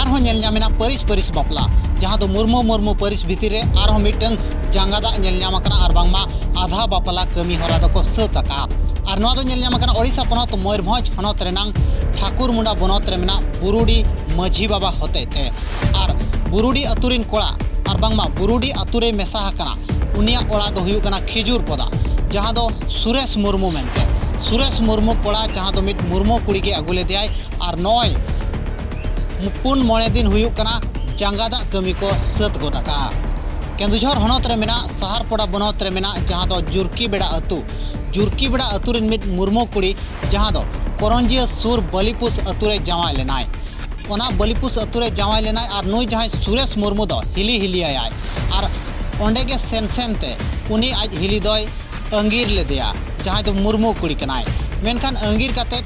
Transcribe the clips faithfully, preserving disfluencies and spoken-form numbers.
ᱦᱚᱸ ᱧᱮᱞ ᱧᱟᱢ ᱮᱱᱟ ᱯᱟᱹᱨᱤᱥ ᱯᱟᱹᱨᱤᱥ ᱵᱟᱯᱞᱟ, ᱡᱟᱦᱟᱸ ᱫᱚ ᱢᱩᱨᱢᱩ ᱢᱩᱨᱢᱩ ᱯᱟᱹᱨᱤᱥ ᱵᱷᱤᱛᱤᱨ ᱨᱮ ᱟᱨᱦᱚᱸ ᱢᱤᱫᱴᱟᱝ ᱡᱟᱸᱜᱟ ᱫᱟᱜ ᱧᱮᱞ ᱧᱟᱢ ᱟᱠᱟᱱᱟ ᱟᱨ ᱵᱟᱝᱢᱟ ᱟᱫᱷᱟ ᱵᱟᱯᱞᱟ ᱠᱟᱹᱢᱤ ᱦᱚᱨᱟ ᱫᱚᱠᱚ ᱥᱟᱹᱛ ᱟᱠᱟᱫᱼᱟ᱾ ᱟᱨ ᱱᱚᱣᱟ ᱫᱚ ᱧᱮᱞ ᱧᱟᱢ ᱟᱠᱟᱱᱟ ᱳᱰᱤᱥᱟ ᱯᱚᱱᱚᱛ ᱢᱚᱭᱩᱨᱵᱷᱚᱸᱡᱽ ᱦᱚᱱᱚᱛ ᱨᱮᱱᱟᱝ ᱴᱷᱟᱠᱩᱨᱢᱩᱸᱰᱟ ᱵᱚᱱᱚᱛ ᱨᱮ ᱢᱮᱱᱟᱜ ᱵᱩᱨᱩᱰᱤ ᱢᱟᱹᱡᱷᱤ ᱵᱟᱵᱟ ᱦᱚᱛᱮᱡ ᱛᱮ᱾ ᱟᱨ ᱵᱩᱨᱩᱰᱤ ᱟᱹᱛᱩ ᱨᱤᱱ ᱠᱚᱲᱟ ᱟᱨ ᱵᱟᱝᱢᱟ ᱵᱩᱨᱩᱰᱤ ᱟᱹᱛᱩ ᱨᱮ ᱢᱮᱥᱟ ᱟᱠᱟᱱᱟ, ᱩᱱᱤᱭᱟᱜ ᱚᱲᱟᱜ ᱫᱚ ᱦᱩᱭᱩᱜ ᱠᱟᱱᱟ ᱠᱷᱤᱡᱩᱨ ᱯᱚᱫᱟ, ᱡᱟᱦᱟᱸ ᱫᱚ ᱥᱩᱨᱮᱥ ᱢᱩᱨᱢᱩ ᱢᱮᱱᱛᱮ᱾ ᱥᱩᱨᱮᱥ ᱢᱩᱨᱢᱩ ᱠᱚᱲᱟ, ᱡᱟᱦᱟᱸ ᱫᱚ ᱢᱤᱫ ᱢᱩᱨᱢᱩ ᱠᱩᱲᱤ ᱜᱮ ᱟᱹᱜᱩ ᱞᱮᱫᱮᱭᱟᱭ᱾ ᱟᱨ ᱱᱚᱜᱼᱚᱭ ᱯᱩᱱ ᱢᱚᱬᱮ ᱫᱤᱱ ᱦᱩᱭᱩᱜ ᱠᱟᱱᱟ ᱡᱟᱸᱜᱟ ᱫᱟᱜ ᱠᱟᱹᱢᱤ ᱠᱚ ᱥᱟᱹᱛ ᱜᱚᱫ ᱟᱠᱟᱜᱼᱟ᱾ ᱠᱮᱸᱫᱩᱡᱷᱚᱨ ᱦᱚᱱᱚᱛ ᱨᱮ ᱢᱮᱱᱟᱜ ᱥᱟᱦᱟᱨᱯᱚᱲᱟ ᱵᱚᱱᱚᱛ ᱨᱮ ᱢᱮᱱᱟᱜ ᱡᱟᱦᱟᱸ ᱫᱚ ᱡᱩᱨᱠᱤ ᱵᱮᱲᱟ ᱟᱹᱛᱩ, ᱡᱩᱨᱠᱤ ᱵᱮᱲᱟ ᱟᱹᱛᱩ ᱨᱮᱱ ᱢᱤᱫ ᱢᱩᱨᱢᱩ ᱠᱩᱲᱤ, ᱡᱟᱦᱟᱸ ᱫᱚ ᱠᱚᱨᱚᱧᱡᱤᱭᱟᱹ ᱥᱩᱨ ᱵᱟᱹᱞᱤᱯᱩᱥ ᱟᱹᱛᱩ ᱨᱮ ᱡᱟᱶᱟᱭ ᱞᱮᱱᱟᱭ᱾ ᱚᱱᱟ ᱵᱟᱹᱞᱤᱯᱩᱥ ᱟᱹᱛᱩ ᱨᱮ ᱡᱟᱶᱟᱭ ᱞᱮᱱᱟᱭ ᱟᱨ ᱱᱩᱭ ᱡᱟᱦᱟᱸᱭ ᱥᱩᱨᱮᱥ ᱢᱩᱨᱢᱩ ᱫᱚ ᱦᱤᱞᱤ ᱦᱤᱞᱤᱭᱟᱭᱟᱭ᱾ ᱟᱨ ᱚᱸᱰᱮ ᱜᱮ ᱥᱮᱱ ᱥᱮᱱ ᱛᱮ ᱩᱱᱤ ᱟᱡ ᱦᱤᱞᱤ ᱫᱚᱭ ᱟᱺᱜᱤᱨ ᱞᱮᱫᱮᱭᱟ, ᱡᱟᱦᱟᱸᱭ ᱫᱚ ᱢᱩᱨᱢᱩ ᱠᱩᱲᱤ ᱠᱟᱱᱟᱭ᱾ ᱢᱮᱱᱠᱷᱟᱱ ᱟᱺᱜᱤᱨ ᱠᱟᱛᱮ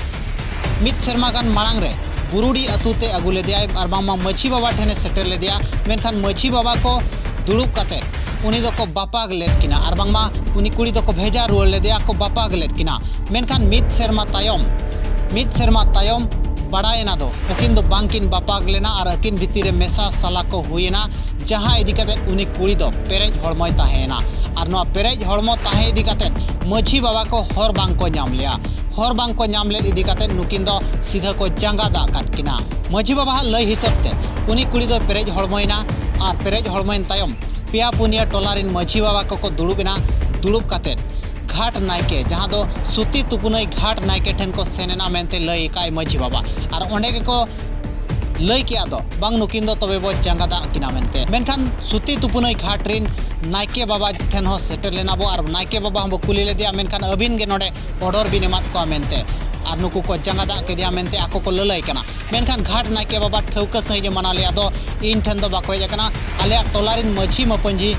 ᱢᱤᱫ ᱥᱮᱨᱢᱟ ᱜᱟᱱ ᱢᱟᱲᱟᱝ ᱨᱮ ᱵᱩᱨᱩᱰᱤ ᱟᱹᱛᱩ ᱛᱮ ᱟᱹᱜᱩ ᱞᱮᱫᱮᱭᱟᱭ ᱟᱨ ᱵᱟᱝᱢᱟ ᱢᱟᱹᱡᱷᱤ ᱵᱟᱵᱟ ᱴᱷᱮᱱᱮ ᱥᱮᱴᱮᱨ ᱞᱮᱫᱮᱭᱟ᱾ ᱢᱮᱱᱠᱷᱟᱱ ᱢᱟᱹᱡᱷᱤ ᱵᱟᱵᱟ ᱠᱚ ᱫᱩᱲᱩᱵ ᱠᱟᱛᱮ ᱩᱱᱤ ᱫᱚᱠᱚ ᱵᱟᱯᱟᱜ ᱞᱮᱫ ᱠᱤᱱᱟ ᱟᱨ ᱵᱟᱝᱢᱟ ᱩᱱᱤ ᱠᱩᱲᱤ ᱫᱚᱠᱚ ᱵᱷᱮᱡᱟ ᱨᱩᱣᱟᱹᱲ ᱞᱮᱫᱮᱭᱟ, ᱠᱚ ᱵᱟᱯᱟᱜ ᱞᱮᱫ ᱠᱤᱱᱟ᱾ ᱢᱮᱱᱠᱷᱟᱱ ᱢᱤᱫ ᱥᱮᱨᱢᱟ ᱛᱟᱭᱚᱢ, ᱢᱤᱫ ᱥᱮᱨᱢᱟ ᱛᱟᱭᱚᱢ ᱵᱟᱲᱟᱭᱮᱱᱟ ᱫᱚ ᱟᱹᱠᱤᱱ ᱫᱚ ᱵᱟᱝᱠᱤᱱ ᱵᱟᱯᱟᱜ ᱞᱮᱱᱟ ᱟᱨ ᱟᱹᱠᱤᱱ ᱵᱷᱤᱛᱤᱨ ᱨᱮ ᱢᱮᱥᱟ ᱥᱟᱞᱟ ᱠᱚ ᱦᱩᱭᱮᱱᱟ, ᱡᱟᱦᱟᱸ ᱤᱫᱤ ᱠᱟᱛᱮ ᱩᱱᱤ ᱠᱩᱲᱤ ᱫᱚ ᱯᱮᱨᱮᱡ ᱦᱚᱲᱢᱚᱭ ᱛᱟᱦᱮᱸᱭᱮᱱᱟ᱾ ᱟᱨ ᱱᱚᱣᱟ ᱯᱮᱨᱮᱡ ᱦᱚᱲᱢᱚ ᱛᱟᱦᱮᱸ ᱤᱫᱤ ᱠᱟᱛᱮ ᱢᱟᱹᱡᱷᱤ ᱵᱟᱵᱟ ᱠᱚ ᱦᱚᱨ ᱵᱟᱝ ᱠᱚ ᱧᱟᱢ ᱞᱮᱜᱼᱟ᱾ ᱦᱚᱨ ᱵᱟᱝ ᱠᱚ ᱧᱟᱢ ᱞᱮᱫ ᱤᱫᱤ ᱠᱟᱛᱮ ᱱᱩᱠᱤᱱ ᱫᱚ ᱥᱤᱫᱷᱟᱹ ᱠᱚ ᱡᱟᱸᱜᱟ ᱫᱟᱜ ᱠᱟᱫ ᱠᱤᱱᱟ᱾ ᱢᱟᱹᱡᱷᱤ ᱵᱟᱵᱟᱣᱟᱜ ᱞᱟᱹᱭ ᱦᱤᱥᱟᱹᱵ ᱛᱮ ᱩᱱᱤ ᱠᱩᱲᱤ ᱫᱚᱭ ᱯᱮᱨᱮᱡ ᱦᱚᱲᱢᱚᱭᱮᱱᱟ ᱟᱨ ᱯᱮᱨᱮᱡ ᱦᱚᱲᱢᱚᱭᱮᱱ ᱛᱟᱭᱚᱢ ᱯᱮᱭᱟ ᱯᱩᱱᱭᱟᱹ ᱴᱚᱞᱟ ᱨᱮᱱ ᱢᱟᱹᱡᱷᱤ ᱵᱟᱵᱟ ᱠᱚᱠᱚ ᱫᱩᱲᱩᱵ ᱮᱱᱟ᱾ ᱫᱩᱲᱩᱵ ᱠᱟᱛᱮ ᱜᱷᱟᱴ ᱱᱟᱭᱠᱮ, ᱡᱟᱦᱟᱸ ᱫᱚ ᱥᱩᱛᱤ ᱛᱩᱯᱩᱱᱟᱹᱭ ᱜᱷᱟᱴ ᱱᱟᱭᱠᱮ ᱴᱷᱮᱱ ᱠᱚ ᱥᱮᱱ ᱮᱱᱟ ᱢᱮᱱᱛᱮ ᱞᱟᱹᱭ ᱟᱠᱟᱫᱼᱟᱭ ᱢᱟᱹᱡᱷᱤ ᱵᱟᱵᱟ᱾ ᱟᱨ ᱚᱸᱰᱮ ᱜᱮᱠᱚ ᱞᱟᱹᱭ ᱠᱮᱜᱼᱟ ᱫᱚ, ᱵᱟᱝ, ᱱᱩᱠᱤᱱ ᱫᱚ ᱛᱚᱵᱮ ᱵᱚ ᱡᱟᱸᱜᱟ ᱫᱟᱜ ᱠᱤᱱᱟ ᱢᱮᱱᱛᱮ᱾ ᱢᱮᱱᱠᱷᱟᱱ ᱥᱩᱛᱤ ᱛᱩᱯᱩᱱᱟᱹᱭ ᱜᱷᱟᱴ ᱨᱤᱱ ᱱᱟᱭᱠᱮ ᱵᱟᱵᱟ ᱴᱷᱮᱱ ᱦᱚᱸ ᱥᱮᱴᱮᱨ ᱞᱮᱱᱟ ᱵᱚ ᱟᱨ ᱱᱟᱭᱠᱮ ᱵᱟᱵᱟ ᱦᱚᱸ ᱵᱚ ᱠᱩᱞᱤ ᱞᱮᱫᱮᱭᱟ, ᱢᱮᱱᱠᱷᱟᱱ ᱟᱹᱵᱤᱱ ᱜᱮ ᱱᱚᱰᱮ order ᱵᱤᱱ ᱮᱢᱟᱫ ᱠᱚᱣᱟ ᱢᱮᱱᱛᱮ, ᱟᱨ ᱱᱩᱠᱩ ᱠᱚ ᱡᱟᱸᱜᱟ ᱫᱟᱜ ᱠᱮᱫᱮᱭᱟ ᱢᱮᱱᱛᱮ ᱟᱠᱚ ᱠᱚ ᱞᱟᱹᱞᱟᱹᱭ ᱠᱟᱱᱟ᱾ ᱢᱮᱱᱠᱷᱟᱱ ᱜᱷᱟᱴ ᱱᱟᱭᱠᱮ ᱵᱟᱵᱟ ᱴᱷᱟᱹᱣᱠᱟᱹ ᱥᱟᱺᱦᱤᱡ ᱮ ᱢᱟᱱᱟᱣ ᱞᱮᱫᱼᱟ ᱫᱚ, ᱤᱧ ᱴᱷᱮᱱ ᱫᱚ ᱵᱟᱠᱚ ᱦᱮᱡ ᱟᱠᱟᱱᱟ, ᱟᱞᱮᱭᱟᱜ ᱴᱚᱞᱟ ᱨᱤᱱ ᱢᱟᱹᱡᱷᱤ ᱢᱟᱹᱯᱟᱹᱧᱡᱷᱤ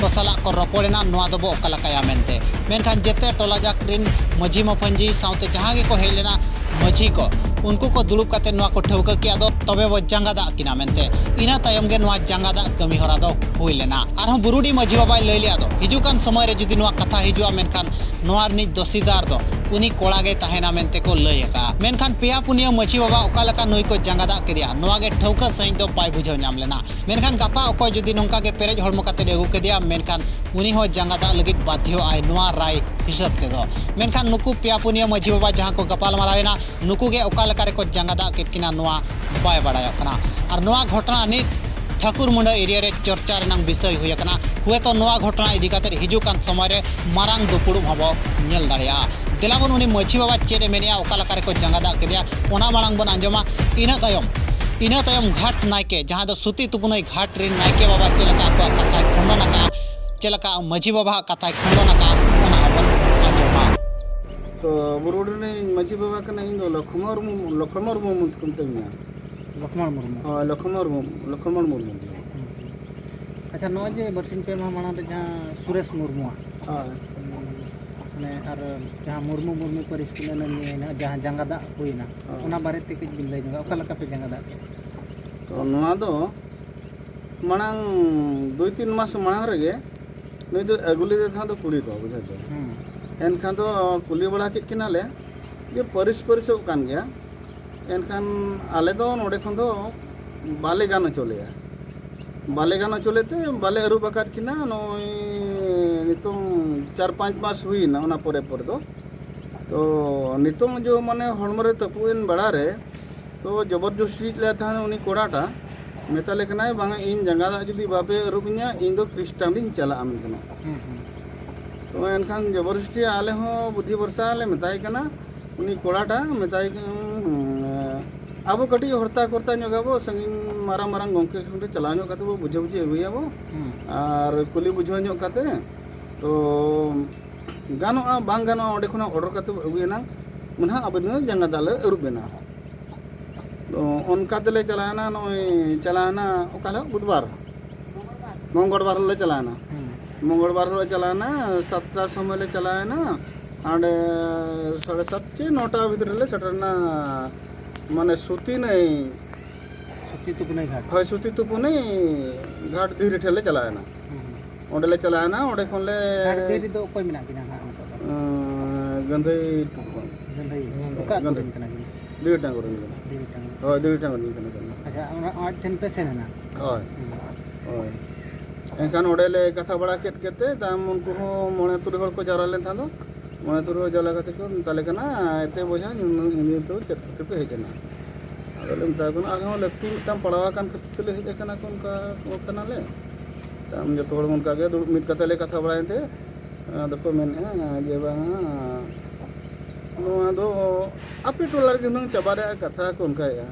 ᱠᱚ ᱥᱟᱞᱟᱜ ᱠᱚ ᱨᱚᱯᱚᱲ ᱮᱱᱟ, ᱱᱚᱣᱟ ᱫᱚᱵᱚ ᱚᱠᱟ ᱞᱮᱠᱟᱭᱟ ᱢᱮᱱᱛᱮ᱾ ᱢᱮᱱᱠᱷᱟᱱ ᱡᱮᱛᱮ ᱴᱚᱞᱟ ᱡᱟᱠ ᱨᱤᱱ ᱢᱟᱹᱡᱷᱤ ᱢᱟᱹᱯᱟᱹᱧᱡᱷᱤ ᱥᱟᱶᱛᱮ ᱡᱟᱦᱟᱸ ᱜᱮᱠᱚ ᱦᱮᱡ ᱞᱮᱱᱟ ᱢᱟᱹᱡᱷᱤ ᱠᱚ, ᱩᱱᱠᱩ ᱠᱚ ᱫᱩᱲᱩᱵ ᱠᱟᱛᱮ ᱱᱚᱣᱟ ᱠᱚ ᱴᱷᱟᱹᱣᱠᱟᱹ ᱠᱮᱫᱼᱟ ᱫᱚ, ᱛᱚᱵᱮ ᱵᱚ ᱡᱟᱸᱜᱟ ᱫᱟᱜ ᱠᱤᱱᱟ ᱢᱮᱱᱛᱮ᱾ ᱤᱱᱟᱹ ᱛᱟᱭᱚᱢ ᱜᱮ ᱱᱚᱣᱟ ᱡᱟᱸᱜᱟ ᱫᱟᱜ ᱠᱟᱹᱢᱤ ᱦᱚᱨᱟ ᱫᱚ ᱦᱩᱭ ᱞᱮᱱᱟ᱾ ᱟᱨᱦᱚᱸ ᱵᱩᱨᱩᱰᱤ ᱢᱟᱹᱡᱷᱤ ᱵᱟᱵᱟᱭ ᱞᱟᱹᱭ ᱞᱮᱫᱼᱟ ᱫᱚ, ᱦᱤᱡᱩᱜ ᱠᱟᱱ ᱥᱚᱢᱚᱭ ᱨᱮ ᱡᱩᱫᱤ ᱱᱚᱣᱟ ᱠᱟᱛᱷᱟ ᱦᱤᱡᱩᱜᱼᱟ, ᱢᱮᱱᱠᱷᱟᱱ ᱱᱚᱣᱟ ᱨᱤᱱᱤᱡ ᱫᱚᱥᱤᱫᱟᱨ ᱫᱚ ᱩᱱᱤ ᱠᱚᱲᱟ ᱜᱮᱭ ᱛᱟᱦᱮᱱᱟ ᱢᱮᱱᱛᱮ ᱠᱚ ᱞᱟᱹᱭ ᱟᱠᱟᱫᱼᱟ᱾ ᱢᱮᱱᱠᱷᱟᱱ ᱯᱮᱭᱟ ᱯᱩᱱᱭᱟᱹ ᱢᱟᱹᱡᱷᱤ ᱵᱟᱵᱟ ᱚᱠᱟ ᱞᱮᱠᱟ ᱱᱩᱭ ᱠᱚ ᱡᱟᱸᱜᱟ ᱫᱟᱜ ᱠᱮᱫᱮᱭᱟ, ᱱᱚᱣᱟ ᱜᱮ ᱴᱷᱟᱹᱣᱠᱟᱹ ᱥᱟᱺᱦᱤᱡ ᱫᱚ ᱵᱟᱭ ᱵᱩᱡᱷᱟᱹᱣ ᱧᱟᱢ ᱞᱮᱱᱟ᱾ ᱢᱮᱱᱠᱷᱟᱱ ᱜᱟᱯᱟ ᱚᱠᱚᱭ ᱡᱩᱫᱤ ᱱᱚᱝᱠᱟ ᱜᱮ ᱯᱮᱨᱮᱡ ᱦᱚᱲᱢᱚ ᱠᱟᱛᱮ ᱟᱹᱜᱩ ᱠᱮᱫᱮᱭᱟ, ᱢᱮᱱᱠᱷᱟᱱ ᱩᱱᱤ ᱦᱚᱸ ᱡᱟᱸᱜᱟ ᱫᱟᱜ ᱞᱟᱹᱜᱤᱫ ᱵᱟᱫᱽᱫᱷᱚᱜ ᱟᱭ, ᱱᱚᱣᱟ ᱨᱟᱭ ᱦᱤᱥᱟᱹᱵ ᱛᱮᱫᱚ᱾ ᱢᱮᱱᱠᱷᱟᱱ ᱱᱩᱠᱩ ᱯᱮᱭᱟ ᱯᱩᱱᱭᱟᱹ ᱢᱟᱹᱡᱷᱤ ᱵᱟᱵᱟ ᱡᱟᱦᱟᱸ ᱠᱚ ᱜᱟᱯᱟᱞ ᱢᱟᱨᱟᱣ ᱮᱱᱟ, ᱱᱩᱠᱩ ᱜᱮ ᱚᱠᱟ ᱞᱮᱠᱟ ᱨᱮᱠᱚ ᱡᱟᱸᱜᱟ ᱫᱟᱜ ᱠᱮᱫ ᱠᱤᱱᱟ, ᱱᱚᱣᱟ ᱵᱟᱭ ᱵᱟᱲᱟᱭᱚᱜ ᱠᱟᱱᱟ᱾ ᱟᱨ ᱱᱚᱣᱟ ᱜᱷᱚᱴᱚᱱᱟ ᱱᱤᱛ ᱴᱷᱟᱹᱠᱩᱨ ᱢᱩᱸᱰᱟᱹ ᱮᱨᱤᱭᱟ ᱨᱮ ᱪᱚᱨᱪᱟ ᱨᱮᱱᱟᱜ ᱵᱤᱥᱚᱭ ᱦᱩᱭ ᱟᱠᱟᱱᱟ᱾ ᱦᱩᱭᱛᱚ ᱱᱚᱣᱟ ᱜᱷᱚᱴᱚᱱᱟ ᱤᱫᱤ ᱠᱟᱛᱮ ᱦᱤᱡᱩᱜ ᱠᱟᱱ ᱥᱚᱢᱚᱭ ᱨᱮ ᱢᱟᱨᱟᱝ ᱫᱩᱯᱲᱩᱵ ᱦᱚᱸᱵᱚ ᱧᱮᱞ ᱫᱟᱲᱮᱭᱟᱜᱼᱟ᱾ ᱫᱮᱞᱟ ᱵᱚᱱ ᱩᱱᱤ ᱢᱟᱹᱡᱷᱤ ᱵᱟᱵᱟ ᱪᱮᱫ ᱮ ᱢᱮᱱᱮᱜᱼᱟ, ᱚᱠᱟ ᱞᱮᱠᱟ ᱨᱮᱠᱚ ᱡᱟᱸᱜᱟ ᱫᱟᱜ ᱠᱮᱫᱮᱭᱟ, ᱚᱱᱟ ᱢᱟᱲᱟᱝ ᱵᱚᱱ ᱟᱸᱡᱚᱢᱟ᱾ ᱤᱱᱟᱹ ᱛᱟᱭᱚᱢ, ᱤᱱᱟᱹ ᱛᱟᱭᱚᱢ ᱜᱷᱟᱴ ᱱᱟᱭᱠᱮ, ᱡᱟᱦᱟᱸ ᱫᱚ ᱥᱩᱛᱤ ᱛᱩᱯᱩᱱᱟᱹᱭ ᱜᱷᱟᱴ ᱨᱮᱱ ᱱᱟᱭᱠᱮ ᱵᱟᱵᱟ ᱪᱮᱫ ᱞᱮᱠᱟ ᱟᱠᱚᱣᱟᱜ ᱠᱟᱛᱷᱟᱭ ᱠᱷᱚᱸᱰᱚᱱ ᱟᱠᱟᱫᱼᱟ, ᱪᱮᱫ ᱞᱮᱠᱟ ᱢᱟᱹᱡᱷᱤ ᱵᱟᱵᱟᱣᱟᱜ ᱠᱟᱛᱷᱟᱭ ᱠᱷᱚᱸᱰᱚᱱ ᱟᱠᱟᱫᱼᱟ, ᱚᱱᱟ ᱦᱚᱸᱵᱚᱱ ᱟᱸᱡᱚᱢᱟ᱾ ᱛᱚ, ᱵᱩᱨᱩᱰᱤ ᱨᱤᱱᱤᱡ ᱢᱟᱹᱡᱷᱤ ᱵᱟᱵᱟ ᱠᱟᱱᱟ, ᱤᱧ ᱫᱚ ᱞᱚᱠᱷᱢᱚ ᱢᱩᱨᱢᱩ, ᱞᱚᱠᱷᱢᱚ ᱢᱩᱨᱢᱩ ᱠᱚ ᱢᱤᱛᱟᱹᱧᱟ᱾ ᱞᱚᱠᱷᱢᱚᱬ ᱢᱩᱨᱢᱩ᱾ ᱦᱳᱭ, ᱞᱚᱠᱷᱢᱚ ᱢᱩᱨᱢᱩ, ᱞᱚᱠᱷᱢᱚᱬ ᱢᱩᱨᱢᱩ᱾ ᱦᱩᱸ᱾ ᱟᱪᱪᱷᱟ, ᱱᱚᱜᱼᱚᱭ ᱡᱮ ᱵᱟᱨᱥᱤᱧ ᱯᱮ ᱢᱟᱦᱟ ᱢᱟᱲᱟᱝ ᱨᱮ ᱡᱟᱦᱟᱸ ᱥᱩᱨᱮᱥ ᱢᱩᱨᱢᱩᱣᱟᱜ, ᱦᱳᱭ᱾ ᱢᱟᱱᱮ, ᱟᱨ ᱡᱟᱦᱟᱸ ᱢᱩᱨᱢᱩ, ᱢᱩᱨᱢᱩ ᱯᱟᱹᱨᱤᱥ ᱠᱤᱱ ᱟᱹᱱᱟᱹᱱᱤᱭᱟᱹᱭᱮᱱᱟ, ᱡᱟᱦᱟᱸ ᱡᱟᱸᱜᱟ ᱫᱟᱜ ᱦᱩᱭᱮᱱᱟ, ᱦᱳᱭ᱾ ᱚᱱᱟ ᱵᱟᱨᱮ ᱛᱮ ᱠᱟᱹᱡ ᱵᱤᱱ ᱞᱟᱹᱭ ᱧᱚᱜᱟ, ᱚᱠᱟ ᱞᱮᱠᱟ ᱯᱮ ᱡᱟᱸᱜᱟ ᱫᱟᱜ ᱠᱮᱫ? ᱛᱚ, ᱱᱚᱣᱟ ᱫᱚ ᱢᱟᱲᱟᱝ ᱫᱩᱭ ᱛᱤᱱ ᱢᱟᱥ ᱢᱟᱲᱟᱝ ᱨᱮᱜᱮ ᱱᱩᱭ ᱫᱚ ᱟᱹᱜᱩ ᱞᱮᱫᱮ ᱛᱟᱦᱮᱸᱫ ᱫᱚ ᱠᱩᱲᱤ ᱫᱚ, ᱵᱩᱡᱷᱟᱹᱣ ᱛᱚ᱾ ᱦᱩᱸ᱾ ᱮᱱᱠᱷᱟᱱ ᱫᱚ ᱠᱩᱞᱤ ᱵᱟᱲᱟ ᱠᱮᱫ ᱠᱤᱱᱟᱞᱮ ᱡᱮ ᱯᱟᱹᱨᱤᱥ ᱯᱟᱹᱨᱤᱥᱚᱜ ᱠᱟᱱ ᱜᱮᱭᱟ, ᱮᱱᱠᱷᱟᱱ ᱟᱞᱮ ᱫᱚ ᱱᱚᱰᱮ ᱠᱷᱚᱱ ᱫᱚ ᱵᱟᱞᱮ ᱜᱟᱱ ᱦᱚᱪᱚ ᱞᱮᱭᱟ, ᱵᱟᱞᱮ ᱜᱟᱱ ᱦᱚᱪᱚ ᱞᱮᱛᱮ ᱵᱟᱞᱮ ᱟᱹᱨᱩᱵ ᱟᱠᱟᱫ ᱠᱤᱱᱟ᱾ ᱱᱚᱜᱼᱚᱭ ᱱᱤᱛᱚᱝ ᱪᱟᱨ ᱯᱟᱸᱪ ᱢᱟᱥ ᱦᱩᱭᱮᱱᱟ ᱚᱱᱟ ᱯᱚᱨᱮ ᱯᱚᱨᱮ ᱫᱚ᱾ ᱛᱚ ᱱᱤᱛᱚᱝ ᱡᱚ ᱢᱟᱱᱮ ᱦᱚᱲᱢᱚ ᱨᱮ ᱛᱟᱹᱯᱩᱜ ᱮᱱ ᱵᱮᱲᱟ ᱨᱮ, ᱛᱚ ᱡᱚᱵᱚᱨ ᱡᱚᱥᱛᱤᱭᱮᱫ ᱞᱮ ᱛᱟᱦᱮᱸᱫ ᱩᱱᱤ ᱠᱚᱲᱟᱴᱟ, ᱢᱮᱛᱟᱞᱮ ᱠᱟᱱᱟᱭ, "ᱵᱟᱝᱟ, ᱤᱧ ᱡᱟᱸᱜᱟ ᱫᱟᱜ ᱡᱩᱫᱤ ᱵᱟᱯᱮ ᱟᱹᱨᱩᱵ ᱤᱧᱟ, ᱤᱧ ᱫᱚ ᱠᱷᱨᱤᱥᱴᱟᱱ ᱨᱤᱧ ᱪᱟᱞᱟᱜᱼᱟ", ᱢᱮᱱ ᱠᱟᱱᱟ᱾ ᱦᱩᱸ, ᱦᱩᱸ᱾ ᱛᱚ ᱮᱱᱠᱷᱟᱱ ᱡᱚᱵᱚᱨ ᱡᱚᱥᱛᱤ ᱟᱞᱮ ᱦᱚᱸ ᱵᱩᱫᱽᱫᱷᱤ ᱵᱷᱚᱨᱥᱟ ᱞᱮ ᱢᱮᱛᱟᱭ ᱠᱟᱱᱟ, ᱩᱱᱤ ᱠᱚᱲᱟᱴᱟ ᱢᱮᱛᱟᱭ ᱠᱟᱱᱟ, ᱩᱸ, ᱟᱵᱚ ᱠᱟᱹᱴᱤᱡ ᱦᱚᱨᱛᱟ ᱠᱚᱨᱛᱟ ᱧᱚᱜ ᱟᱵᱚ, ᱥᱟᱺᱜᱤᱧ ᱢᱟᱨᱟᱝ ᱢᱟᱨᱟᱝ ᱜᱚᱢᱠᱮ ᱴᱷᱮᱱ ᱨᱮ ᱪᱟᱞᱟᱣ ᱧᱚᱜ ᱠᱟᱛᱮ ᱵᱚ ᱵᱩᱡᱷᱟᱹ ᱵᱩᱡᱷᱤ ᱟᱹᱜᱩᱭᱟᱵᱚ᱾ ᱦᱩᱸ᱾ ᱟᱨ ᱠᱩᱞᱤ ᱵᱩᱡᱷᱟᱹᱣ ᱧᱚᱜ ᱠᱟᱛᱮ, ᱛᱚ ᱜᱟᱱᱚᱜᱼᱟ, ᱵᱟᱝ ᱜᱟᱱᱚᱜᱼᱟ, ᱚᱸᱰᱮ ᱠᱷᱚᱱᱟᱜ ᱚᱰᱟᱨ ᱠᱟᱛᱮ ᱵᱚ ᱟᱹᱜᱩᱭᱟ ᱱᱟᱝ, ᱢᱟᱱᱮ ᱟᱵᱚ ᱫᱚ ᱡᱟᱸᱜᱟ ᱫᱟᱜ ᱞᱮ ᱟᱹᱨᱩᱵ ᱮᱱᱟ᱾ ᱛᱚ ᱚᱱᱠᱟ ᱛᱮᱞᱮ ᱪᱟᱞᱟᱣᱮᱱᱟ, ᱱᱚᱜᱼᱚᱭ ᱪᱟᱞᱟᱣᱮᱱᱟ ᱚᱠᱟ ᱦᱤᱞᱳᱜ? ᱵᱩᱫᱷᱵᱟᱨ, ᱢᱚᱝᱜᱚᱞᱵᱟᱨ ᱦᱤᱞᱳᱜ ᱞᱮ ᱪᱟᱞᱟᱣᱮᱱᱟ᱾ ᱦᱩᱸ᱾ ᱢᱚᱝᱜᱚᱞᱵᱟᱨ ᱦᱤᱞᱳᱜ ᱞᱮ ᱪᱟᱞᱟᱣᱮᱱᱟ, ᱥᱟᱛᱴᱟ ᱥᱚᱢᱚᱭ ᱞᱮ ᱪᱟᱞᱟᱣᱮᱱᱟ, ᱦᱟᱸᱰᱮ ᱥᱟᱲᱮ ᱥᱟᱛ ᱪᱮ ᱱᱚᱴᱟ ᱵᱷᱤᱛᱨᱤ ᱨᱮᱞᱮ ᱥᱮᱴᱮᱨᱮᱱᱟ ᱢᱟᱱᱮ ᱥᱩᱛᱤ ᱱᱟᱹᱭ, ᱥᱩᱛᱤ ᱛᱩᱯᱩᱱᱟᱹᱭ ᱜᱷᱟᱴ᱾ ᱦᱳᱭ, ᱥᱩᱛᱤ ᱛᱩᱯᱩᱱᱟᱹᱭ ᱜᱷᱟᱴ ᱫᱷᱤᱨᱤ ᱴᱷᱮᱱ ᱞᱮ ᱪᱟᱞᱟᱣᱮᱱᱟ᱾ ᱦᱩᱸ, ᱦᱩᱸ᱾ ᱚᱸᱰᱮ ᱞᱮ ᱪᱟᱞᱟᱣᱮᱱᱟ, ᱚᱸᱰᱮ ᱠᱷᱚᱱ ᱞᱮ ᱜᱷᱟᱴ ᱫᱷᱤᱨᱤ ᱫᱚ ᱚᱠᱚᱭ ᱢᱮᱱᱟᱜ ᱠᱤᱱᱟ ᱱᱟᱦᱟᱜ ᱱᱤᱛᱚᱜ ᱫᱚ? ᱟᱸ, ᱜᱟᱹᱱᱫᱷᱟᱹᱭ ᱴᱩᱰᱩ᱾ ᱜᱟᱹᱱᱫᱷᱟᱹᱭ᱾ ᱚᱠᱟ ᱟᱹᱛᱩ ᱜᱟᱹᱱᱫᱷᱟᱹᱭ᱾ ᱨᱮᱱ ᱠᱟᱱᱟ ᱠᱤᱱ? ᱫᱷᱤᱨᱤ ᱴᱟᱸᱜᱚ ᱨᱮᱱ ᱠᱟᱱᱟ᱾ ᱫᱷᱤᱨᱤ ᱴᱟᱸᱜᱚ᱾ ᱦᱳᱭ, ᱫᱷᱤᱨᱤ ᱴᱟᱸᱜᱚ ᱨᱮᱱ ᱠᱟᱱᱟ ᱠᱤᱱ᱾ ᱟᱪᱪᱷᱟ, ᱚᱱᱟ ᱟᱡ ᱴᱷᱮᱱ ᱯᱮ ᱥᱮᱱ ᱮᱱᱟ? ᱦᱳᱭ᱾ ᱦᱩᱸ᱾ ᱦᱳᱭ᱾ ᱮᱱᱠᱷᱟᱱ ᱚᱸᱰᱮ ᱞᱮ ᱠᱟᱛᱷᱟ ᱵᱟᱲᱟ ᱠᱮᱫ ᱠᱮᱫ ᱛᱮ, ᱛᱟᱭᱚᱢ ᱩᱱᱠᱩ ᱦᱚᱸ ᱢᱚᱬᱮ ᱛᱩᱨᱩᱭ ᱦᱚᱲ ᱠᱚ ᱡᱟᱣᱨᱟ ᱞᱮᱱ ᱛᱟᱦᱮᱸ ᱫᱚ, ᱢᱚᱬᱮ ᱛᱩᱨᱩᱭ ᱦᱚᱲ ᱡᱟᱣᱨᱟ ᱠᱟᱛᱮ ᱠᱚ ᱢᱮᱛᱟᱞᱮ ᱠᱟᱱᱟ, "ᱮᱱᱛᱮ ᱵᱚᱭᱦᱟ, ᱱᱤᱭᱟᱹ ᱫᱚ ᱪᱮᱫ ᱠᱷᱟᱹᱛᱤᱨ ᱯᱮ ᱦᱮᱡ ᱮᱱᱟ?" ᱟᱫᱚ ᱞᱮ ᱢᱮᱛᱟ ᱠᱚ ᱠᱟᱱᱟ, "ᱟᱞᱮ ᱦᱚᱸ ᱞᱟᱹᱠᱛᱤ ᱢᱤᱫᱴᱟᱝ ᱯᱟᱲᱟᱣ ᱟᱠᱟᱱ ᱠᱷᱟᱹᱛᱤᱨ ᱛᱮᱞᱮ ᱦᱮᱡ ᱟᱠᱟᱱᱟ, ᱚᱱᱠᱟ ᱠᱟᱱᱟᱞᱮ᱾" ᱛᱟᱭᱚᱢ ᱡᱚᱛᱚ ᱦᱚᱲ ᱚᱱᱠᱟ ᱜᱮ ᱫᱩᱲᱩᱵ ᱢᱤᱫ ᱠᱟᱛᱮ ᱞᱮ ᱠᱟᱛᱷᱟ ᱵᱟᱲᱟᱭᱮᱱ ᱛᱮ, ᱟᱫᱚ ᱠᱚ ᱢᱮᱱᱮᱫᱼᱟ ᱡᱮ, "ᱵᱟᱝᱟ, ᱱᱚᱣᱟ ᱫᱚ ᱟᱯᱮ ᱴᱚᱞᱟ ᱨᱮᱜᱮ ᱦᱩᱱᱟᱹᱝ ᱪᱟᱵᱟ ᱨᱮᱭᱟᱜ ᱠᱟᱛᱷᱟ ᱠᱚ ᱚᱱᱠᱟᱭᱮᱫᱼᱟ᱾"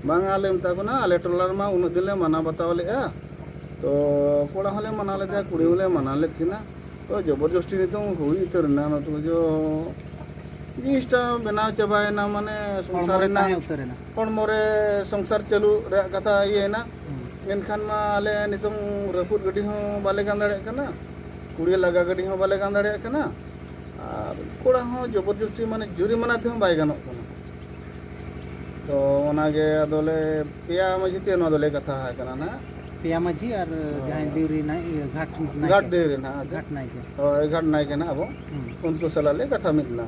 ᱵᱟᱝᱟ, ᱟᱞᱮ ᱢᱮᱛᱟ ᱠᱚ ᱠᱟᱱᱟ, "ᱟᱞᱮ ᱴᱚᱞᱟ ᱨᱮᱢᱟ ᱩᱱᱟᱹᱜ ᱫᱤᱱ ᱞᱮ ᱢᱟᱱᱟᱣ ᱵᱟᱛᱟᱣ ᱞᱮᱫᱼᱟ, ᱛᱚ ᱠᱚᱲᱟ ᱦᱚᱸᱞᱮ ᱢᱟᱱᱟᱣ ᱞᱮᱫᱟ, ᱠᱩᱲᱤ ᱦᱚᱸᱞᱮ ᱢᱟᱱᱟᱣ ᱞᱮᱫ ᱠᱤᱱᱟ, ᱛᱚ ᱡᱚᱵᱚᱨ ᱡᱚᱥᱴᱤ ᱱᱤᱛᱚᱝ ᱦᱩᱭ ᱩᱛᱟᱹᱨ ᱮᱱᱟ, ᱱᱚᱛᱮ ᱡᱚ ᱡᱤᱱᱤᱥᱴᱟ ᱵᱮᱱᱟᱣ ᱪᱟᱵᱟᱭᱮᱱᱟ, ᱢᱟᱱᱮ ᱥᱚᱝᱥᱟᱨ ᱦᱚᱲᱢᱚ ᱨᱮ ᱨᱮᱱᱟᱜ ᱛᱟᱦᱮᱸ ᱩᱛᱟᱹᱨ ᱮᱱᱟ᱾ ᱦᱚᱲᱢᱚ ᱨᱮ ᱥᱚᱝᱥᱟᱨ ᱪᱟᱹᱞᱩ ᱨᱮᱭᱟᱜ ᱠᱟᱛᱷᱟ ᱤᱭᱟᱹᱭᱮᱱᱟ᱾ ᱦᱩᱸ᱾ ᱮᱱᱠᱷᱟᱱ ᱢᱟ ᱟᱞᱮ ᱱᱤᱛᱚᱝ ᱨᱟᱹᱯᱩᱫ ᱜᱟᱹᱰᱤ ᱦᱚᱸ ᱵᱟᱞᱮ ᱜᱟᱱ ᱫᱟᱲᱮᱭᱟᱜ ᱠᱟᱱᱟ, ᱠᱩᱲᱤ ᱞᱟᱜᱟ ᱜᱟᱹᱰᱤ ᱦᱚᱸ ᱵᱟᱞᱮ ᱜᱟᱱ ᱫᱟᱲᱮᱭᱟᱜ ᱠᱟᱱᱟ, ᱟᱨ ᱠᱚᱲᱟ ᱦᱚᱸ ᱡᱚᱵᱚᱨ ᱡᱚᱥᱴᱤ, ᱢᱟᱱᱮ ᱡᱩᱨᱤᱢᱟᱱᱟ ᱛᱮᱦᱚᱸ ᱵᱟᱭ ᱜᱟᱱᱚᱜ ᱠᱟᱱᱟ᱾ ᱛᱚ ᱚᱱᱟᱜᱮ ᱟᱫᱚᱞᱮ ᱯᱮᱭᱟ ᱢᱟᱹᱡᱷᱤ ᱛᱮ ᱱᱚᱣᱟ ᱫᱚᱞᱮ ᱠᱟᱛᱷᱟ ᱟᱠᱟᱱᱟ ᱱᱟᱦᱟᱜ᱾ ᱯᱮᱭᱟ ᱢᱟᱹᱡᱷᱤ ᱟᱨ ᱦᱳᱭ᱾ ᱡᱟᱦᱟᱸᱭ ᱫᱤᱣᱨᱤ ᱱᱟᱭ-, ᱤᱭᱟᱹ, ᱜᱷᱟᱴ ᱱᱟᱭᱠᱮ᱾ ᱜᱷᱟᱴ ᱫᱤᱣᱨᱤ ᱱᱟᱦᱟᱜ᱾ ᱜᱷᱟᱴ ᱱᱟᱭᱠᱮ᱾ ᱦᱳᱭ, ᱜᱷᱟᱴ ᱱᱟᱭᱠᱮ ᱱᱟᱦᱟᱜ ᱟᱵᱚ᱾ ᱦᱩᱸ᱾ ᱩᱱᱠᱩ ᱥᱟᱞᱟᱜ ᱞᱮ ᱠᱟᱛᱷᱟ ᱢᱤᱫ ᱮᱱᱟ᱾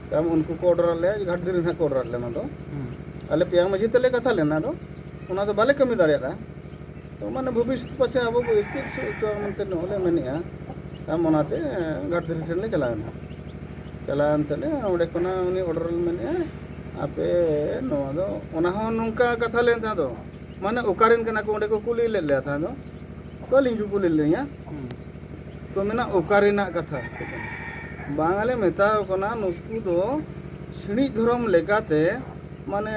ᱛᱟᱭᱚᱢ ᱩᱱᱠᱩ ᱠᱚ order ᱟᱫ ᱞᱮᱭᱟ, ᱜᱷᱟᱴ ᱫᱤᱣᱨᱤ ᱱᱟᱦᱟᱜ ᱠᱚ order ᱟᱫ ᱞᱮᱭᱟ ᱚᱱᱟ ᱫᱚ᱾ ᱦᱩᱸ᱾ ᱟᱞᱮ ᱯᱮᱭᱟ ᱢᱟᱹᱡᱷᱤ ᱛᱮᱞᱮ ᱠᱟᱛᱷᱟ ᱞᱮᱱᱟ ᱫᱚ, ᱚᱱᱟ ᱫᱚ ᱵᱟᱞᱮ ᱠᱟᱹᱢᱤ ᱫᱟᱲᱮᱭᱟᱫᱟ᱾ ᱛᱚ ᱢᱟᱱᱮ ᱵᱷᱚᱵᱤᱥᱥᱚᱛ ᱯᱟᱪᱷᱮ ᱟᱵᱚ ᱵᱚ ᱮᱠᱴᱤᱵᱷ ᱥᱮ ᱪᱚ ᱢᱮᱱᱛᱮ ᱱᱚᱜᱼᱚᱭ ᱞᱮ ᱢᱮᱱᱮᱫᱼᱟ᱾ ᱛᱟᱭᱚᱢ ᱚᱱᱟᱛᱮ ᱜᱷᱟᱴ ᱫᱤᱣᱨᱤ ᱴᱷᱮᱱ ᱞᱮ ᱪᱟᱞᱟᱣᱮᱱᱟ᱾ ᱪᱟᱞᱟᱣᱮᱱ ᱛᱮᱞᱮ ᱚᱸᱰᱮ ᱠᱷᱚᱱᱟᱜ ᱩᱱᱤ order ᱢᱮᱱᱮᱫᱼᱟ, ᱟᱯᱮ ᱱᱚᱣᱟ ᱫᱚ, ᱚᱱᱟ ᱦᱚᱸ ᱱᱚᱝᱠᱟ ᱠᱟᱛᱷᱟ ᱞᱮᱱ ᱛᱟᱦᱮᱸ ᱫᱚ, ᱢᱟᱱᱮ ᱚᱠᱟᱨᱮᱱ ᱠᱟᱱᱟ ᱠᱚ ᱚᱸᱰᱮ ᱠᱚ ᱠᱩᱞᱤ ᱞᱮᱫ ᱞᱮᱭᱟ ᱛᱟᱦᱮᱸ ᱫᱚ, ᱛᱚ ᱟᱹᱞᱤᱧ ᱠᱚ ᱠᱩᱞᱤ ᱞᱤᱧᱟ᱾ ᱦᱩᱸ᱾ ᱛᱚ ᱢᱮᱱᱟ ᱚᱠᱟ ᱨᱮᱱᱟᱜ ᱠᱟᱛᱷᱟ? ᱵᱟᱝ ᱟᱞᱮ ᱢᱮᱛᱟᱣ ᱠᱟᱱᱟ, ᱱᱩᱠᱩ ᱫᱚ ᱥᱤᱬᱤᱡ ᱫᱷᱚᱨᱚᱢ ᱞᱮᱠᱟᱛᱮ ᱢᱟᱱᱮ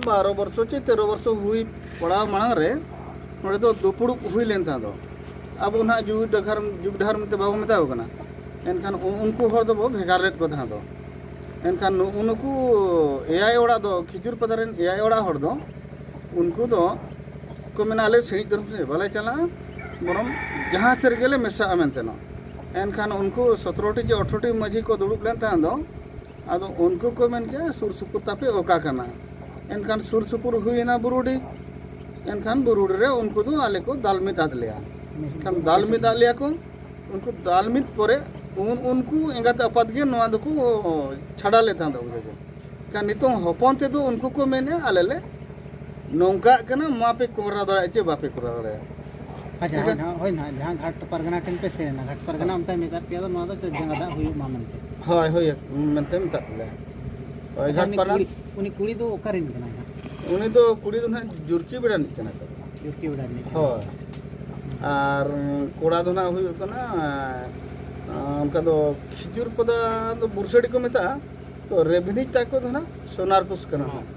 ᱵᱟᱨᱚ ᱵᱚᱨᱥᱚ ᱪᱮ ᱛᱮᱨᱚ ᱵᱚᱨᱥᱚ ᱦᱩᱭ ᱯᱟᱲᱟᱣ ᱢᱟᱲᱟᱝ ᱨᱮ ᱱᱚᱰᱮ ᱫᱚ ᱫᱩᱯᱲᱩᱵ ᱦᱩᱭ ᱞᱮᱱ ᱛᱟᱦᱮᱸ ᱫᱚ᱾ ᱟᱵᱚ ᱱᱟᱦᱟᱜ ᱡᱩᱜᱽ ᱰᱟᱦᱟᱨ, ᱡᱩᱜᱽ ᱰᱟᱦᱟᱨ ᱢᱮᱱᱛᱮ ᱵᱟᱵᱚ ᱢᱮᱛᱟᱣ ᱠᱟᱱᱟ, ᱮᱱᱠᱷᱟᱱ ᱩ-, ᱩᱱᱠᱩ ᱦᱚᱲ ᱫᱚᱵᱚ ᱵᱷᱮᱜᱟᱨ ᱞᱮᱫ ᱠᱚ ᱛᱟᱦᱮᱸ ᱫᱚ᱾ ᱮᱱᱠᱷᱟᱱ ᱱᱩ-, ᱱᱩᱠᱩ ᱮᱭᱟᱭ ᱚᱲᱟᱜ ᱫᱚ, ᱠᱷᱤᱡᱩᱨ ᱯᱟᱛᱟ ᱨᱮᱱ ᱮᱭᱟᱭ ᱚᱲᱟᱜ ᱦᱚᱲ ᱫᱚ, ᱩᱱᱠᱩ ᱫᱚ ᱠᱚ ᱢᱮᱱᱟ, "ᱟᱞᱮ ᱥᱤᱬᱤᱡ ᱫᱷᱚᱨᱚᱢ ᱥᱮᱫ ᱵᱟᱞᱮ ᱪᱟᱞᱟᱜᱼᱟ, ᱵᱚᱨᱚᱝ ᱡᱟᱦᱟᱸ ᱥᱮᱫ ᱨᱮᱜᱮ ᱞᱮ ᱢᱮᱥᱟᱜᱼᱟ" ᱢᱮᱱᱛᱮ ᱱᱚ᱾ ᱮᱱᱠᱷᱟᱱ ᱩᱱᱠᱩ ᱥᱚᱛᱨᱚ ᱴᱤ ᱪᱮ ᱟᱴᱷᱨᱚ ᱴᱤ ᱢᱟᱹᱡᱷᱤ ᱠᱚ ᱫᱩᱲᱩᱵ ᱞᱮᱱ ᱛᱟᱦᱮᱸ ᱫᱚ, ᱟᱫᱚ ᱩᱱᱠᱩ ᱠᱚ ᱢᱮᱱ ᱠᱮᱜᱼᱟ, "ᱥᱩᱨ ᱥᱩᱯᱩᱨ ᱛᱟᱯᱮ ᱚᱠᱟ ᱠᱟᱱᱟ?" ᱮᱱᱠᱷᱟᱱ ᱥᱩᱨ ᱥᱩᱯᱩᱨ ᱦᱩᱭᱮᱱᱟ ᱵᱩᱨᱩᱰᱤ᱾ ᱮᱱᱠᱷᱟᱱ ᱵᱩᱨᱩᱰᱤ ᱨᱮ ᱩᱱᱠᱩ ᱫᱚ ᱟᱞᱮ ᱠᱚ ᱫᱟᱞ ᱢᱤᱫ ᱟᱫ ᱞᱮᱭᱟ᱾ ᱮᱱᱠᱷᱟᱱ ᱫᱟᱞ ᱢᱤᱫ ᱟᱫ ᱞᱮᱭᱟ ᱠᱚ᱾ ᱩᱱᱠᱩ ᱫᱟᱞ ᱢᱤᱫ ᱯᱚᱨᱮ ᱩᱱ ᱩᱱᱠᱩ ᱮᱸᱜᱟᱛ ᱟᱯᱟᱛ ᱜᱮ ᱱᱚᱣᱟ ᱫᱚᱠᱚ ᱪᱷᱟᱰᱟ ᱞᱮᱫ ᱛᱟᱦᱮᱸ ᱫᱚ᱾ ᱮᱱᱠᱷᱟᱱ ᱱᱤᱛᱚᱝ ᱦᱚᱯᱚᱱ ᱛᱮᱫᱚ ᱩᱱᱠᱩ ᱠᱚ ᱢᱮᱱᱮᱫᱼᱟ, "ᱟᱞᱮ ᱞᱮ ᱱᱚᱝᱠᱟᱜ ᱠᱟᱱᱟ, ᱢᱟ ᱯᱮ ᱠᱚᱨᱟᱣ ᱫᱟᱲᱮᱭᱟᱜᱼᱟ ᱪᱮ ᱵᱟᱯᱮ ᱠᱚᱨᱟᱣ ᱫᱟᱲᱮᱭᱟᱜᱼᱟ?" ᱟᱪᱪᱷᱟ, ᱮᱱᱠᱷᱟᱱ ᱦᱳᱭ, ᱦᱳᱭ, ᱱᱟᱦᱟᱜ ᱡᱟᱦᱟᱸ ᱜᱷᱟᱴ ᱯᱟᱨᱜᱟᱱᱟ ᱴᱷᱮᱱ ᱯᱮ ᱥᱮᱱ ᱮᱱᱟ, ᱜᱷᱟᱴ ᱯᱟᱨᱜᱟᱱᱟ ᱚᱱᱛᱮ ᱢᱮᱛᱟᱫ ᱯᱮᱭᱟ ᱫᱚ ᱱᱚᱣᱟ ᱫᱚ ᱪᱮᱫ ᱡᱟᱸᱜᱟ ᱫᱟᱜ ᱦᱩᱭᱩᱜ ᱢᱟ ᱢᱮᱱᱛᱮ? ᱦᱳᱭ, ᱦᱳᱭ, ᱢᱮᱱᱛᱮ ᱢᱮᱛᱟᱫ ᱞᱮᱭᱟ᱾ ᱦᱳᱭ, ᱟᱪᱪᱷᱟ, ᱜᱷᱟᱴ ᱩᱱᱤ ᱯᱟᱨᱜᱟᱱᱟ᱾ ᱠᱩᱲᱤ, ᱩᱱᱤ ᱠᱩᱲᱤ ᱫᱚ ᱚᱠᱟ ᱨᱮᱱ ᱠᱟᱱᱟᱭ ᱦᱟᱸᱜ? ᱩᱱᱤ ᱫᱚ ᱠᱩᱲᱤ ᱫᱚ ᱱᱟᱦᱟᱜ ᱡᱩᱨᱠᱤ ᱵᱮᱲᱟ ᱨᱤᱱᱤᱡ ᱠᱟᱱᱟᱭ᱾ ᱦᱳᱭ᱾ ᱟᱨ ᱠᱚᱲᱟ ᱫᱚ ᱱᱟᱦᱟᱜ ᱦᱩᱭᱩᱜ ᱠᱟᱱᱟ, ᱟᱸ, ᱚᱱᱠᱟ ᱫᱚ ᱠᱷᱤᱡᱩᱨ ᱯᱚᱫᱟ ᱫᱚ ᱵᱩᱨᱥᱟᱹᱲᱤ ᱠᱚ ᱢᱮᱛᱟᱜᱼᱟ, ᱛᱚ ᱨᱮᱵᱷᱤᱱᱤᱡ ᱛᱟᱠᱚ ᱫᱚ ᱱᱟᱦᱟᱜ ᱥᱳᱱᱟᱨᱯᱩᱥ ᱠᱟᱱᱟ ᱦᱟᱸᱜ᱾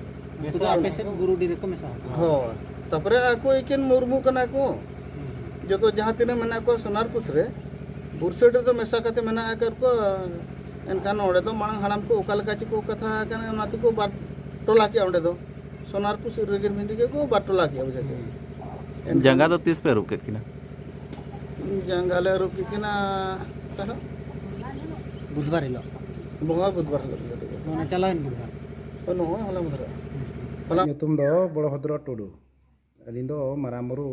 ᱩᱱᱠᱩ ᱫᱚ ᱟᱯᱮ ᱥᱮᱫ ᱵᱩᱨᱩᱰᱤ ᱨᱮᱠᱚ ᱢᱮᱥᱟ ᱟᱠᱟᱱᱟ᱾ ᱦᱳᱭ᱾ ᱛᱟᱯᱚᱨᱮ ᱟᱠᱚ ᱮᱠᱮᱱ ᱢᱩᱨᱢᱩ ᱠᱟᱱᱟ ᱠᱚ᱾ ᱦᱩᱸ᱾ ᱡᱚᱛᱚ ᱡᱟᱦᱟᱸ ᱛᱤᱱᱟᱹᱜ ᱢᱮᱱᱟᱜ ᱠᱚᱣᱟ ᱥᱳᱱᱟᱨᱯᱩᱥ ᱨᱮ, ᱵᱩᱨᱥᱟᱹᱲᱤ ᱨᱮᱫᱚ ᱢᱮᱥᱟ ᱠᱟᱛᱮ ᱢᱮᱱᱟᱜ ᱟᱠᱟᱫ ᱠᱚᱣᱟ᱾ ᱮᱱᱠᱷᱟᱱ ᱚᱸᱰᱮ ᱫᱚ ᱢᱟᱲᱟᱝ ᱦᱟᱲᱟᱢ ᱠᱚ ᱚᱠᱟ ᱞᱮᱠᱟ ᱪᱚᱠᱚ ᱠᱟᱛᱷᱟ ᱟᱠᱟᱱᱟ, ᱚᱱᱟ ᱛᱮᱠᱚ ᱵᱟᱨ ᱴᱚᱞᱟ ᱠᱮᱜᱼᱟ ᱚᱸᱰᱮ ᱫᱚ᱾ ᱥᱳᱱᱟᱨᱯᱩᱥ ᱨᱮᱜᱮ ᱢᱤᱫ ᱜᱮᱠᱚ ᱵᱟᱨ ᱴᱚᱞᱟ ᱠᱮᱜᱼᱟ, ᱵᱩᱡᱷᱟᱹᱣ ᱠᱮᱜᱼᱟ᱾ ᱮᱱᱠᱷᱟᱱ ᱡᱟᱸᱜᱟ ᱫᱚ ᱛᱤᱥ ᱯᱮ ᱟᱹᱨᱩᱵ ᱠᱮᱫ ᱠᱤᱱᱟ? ᱡᱟᱸᱜᱟ ᱞᱮ ᱟᱹᱨᱩᱵ ᱠᱮᱫ ᱠᱤᱱᱟ ᱚᱠᱟ ᱦᱤᱞᱳᱜ? ᱵᱩᱫᱷᱵᱟᱨ ᱦᱤᱞᱳᱜ᱾ ᱵᱚᱸᱜᱟ ᱵᱩᱫᱷᱵᱟᱨ ᱦᱤᱞᱳᱜ ᱜᱮ ᱟᱹᱨᱩᱵ ᱠᱮᱫ ᱠᱤᱱᱟ᱾ ᱚᱱᱟ ᱪᱟᱞᱟᱣᱮᱱ ᱵᱩᱫᱷᱵᱟᱨ᱾ ᱦᱳᱭ, ᱱᱚᱜᱼᱚᱭ ᱦᱚᱞᱟ ᱢᱟᱫᱷᱮᱨ᱾ ᱦᱚᱞᱟ᱾ ᱧᱩᱛᱩᱢ ᱫᱚ ᱵᱚᱲᱚᱵᱷᱚᱫᱨᱚ ᱴᱩᱰᱩ᱾ ᱟᱹᱞᱤᱧ ᱫᱚ ᱢᱟᱨᱟᱝ ᱵᱩᱨᱩ